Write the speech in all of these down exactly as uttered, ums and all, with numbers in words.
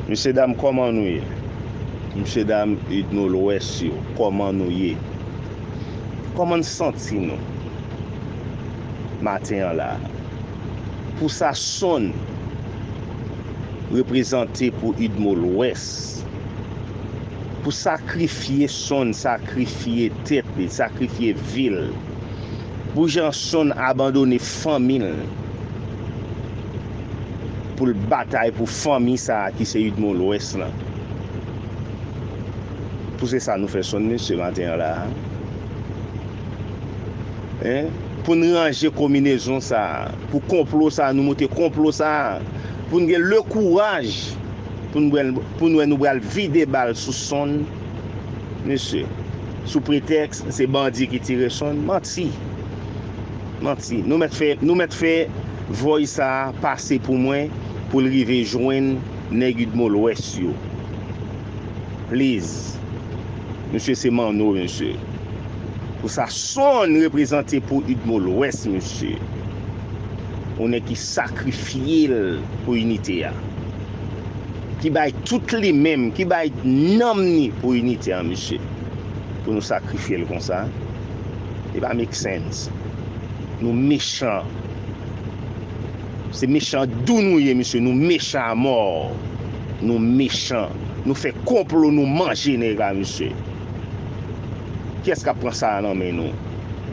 Mesye dam, kòman nou ye? Mesye dam Idmo Lwès yo, kòman nou ye? Kòman n santi nou maten an la a? Pou sa Sonn reprezante pou Idmo Lwès, pou sakrifye Sonn, sakrifye tèt li, sakrifye vi l, pou jan Sonn abandone fanmi l, pou l batay pou fanmi sa a ki se Idmo Lwès lan. Pou se sa nou fè Sonn, mesye, maten an la a. Hein? Pou n ranje konminezon sa a, pou konplo sa a, nou monte konplo sa a, pou n gen le kouraj, pou n, pou n wè nou pral vide bal sou Sonn, mesye, sou pretèks se bandi ki tire Sonn. Manti. Manti. Nou mèt fè, nou mèt fè voice sa a pase pou mwen, pou l rive jwenn nèg Idmo Lwès yo. Please. Mesye, se Manno, mesye. Pou sa Sonn reprezante pou Idmo Lwès, mesye. Yon nèg ki sakrifye l pou inite a. Ki bay tout li menm, ki bay nanm ni pou inite a, mesye. Pou nou sakrifye l konsa. It pa make sense. Nou mechan. Se mechan dou nou ye, mesye. Nou mechan amò. Nou mechan. Nou fè konplo, nou manje nèg la, mesye. Kiyès k ap pran sa a nan men nou?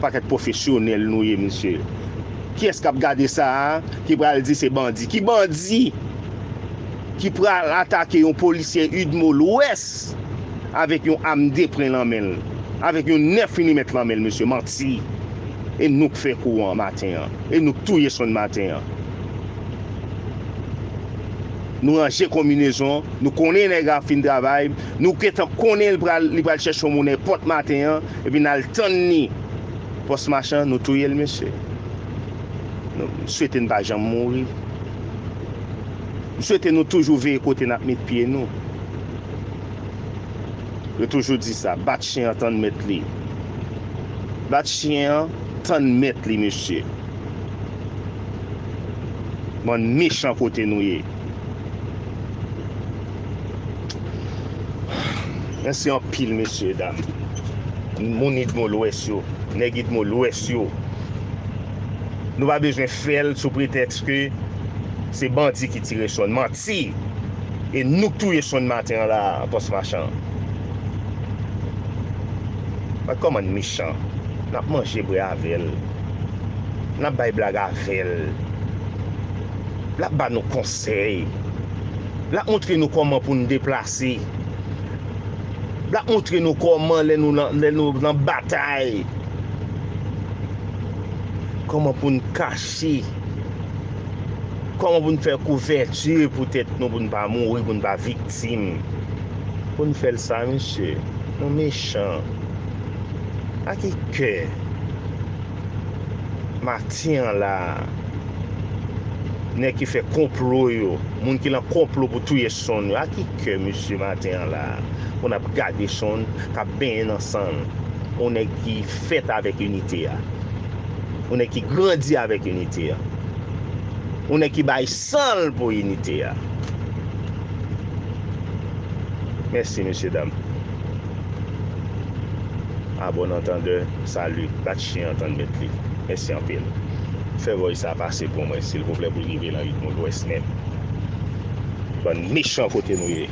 Pakèt pwofesyonèl nou ye, mesye. Kiyès k ap gade sa a, ki pral di se bandi? Ki bandi ki pral atake yon polisye Idmo Lwès avèk yon am de pwen nan men l, avèk yon nèf milimèt nan men l, mesye? Manti. E nou k fè kou an maten an. E nou k touye Sonn maten an. Nou ranje konminezon, nou konnen nèg la fin travay, nou gentan konnen li pral, li pral chèche yon moun nenpòt maten an, epi n al tann li. Pòs Machan, nou touye l, mesye. Nou, m swete n pa janm mouri. M swete nou toujou veye kote n ap met pye nou. Yo toujou di sa, bat chen an tann mèt li. Bat chen an tann mèt li, mesye. Bann mechan kote nou ye. Mèsi anpil, mesye, dam. Moun Idmo Lwès yo, nèg Idmo Lwès yo. Nou pa bezwen fè l sou pretèks ke se bandi ki tire Sonn. Manti! E nou k touye Sonn maten an la a, Pòs Machan. Gad kòman n mechan. N ap manje bwè avè l. N ap bay blag avè l. L ap ba nou konsèy. L ap montre nou kòman pou n deplase. L ap montre nou kòman lè nou nan, lè nou nan batay. Kòman pou n kache. Kòman pou n fè kouvèti pou tèt nou, pou n pa mouri, pou n pa viktim. Pou n fè l sa, mesye. Nou mechan. A ki kè? Maten an la a, nèg ki fè konplo yo, moun ki lan konplo pou touye Sonn yo, a ki kè, mesye, maten an la a, pou n ap gade Sonn k ap benyen nan san l? Yon nèg ki fèt avèk inite a. Yon nèg ki grandi avèk inite a. Yon nèg ki bay san l pou inite a. Mèsi, mesye, dam. A bon antandè, sali, bat chen an tann mèt li. Mèsi anpil. Fè voice sa pase pou mwen, silvouplè, pou l rive nan Idmo Lwès menm. Bann mechan kote nou ye.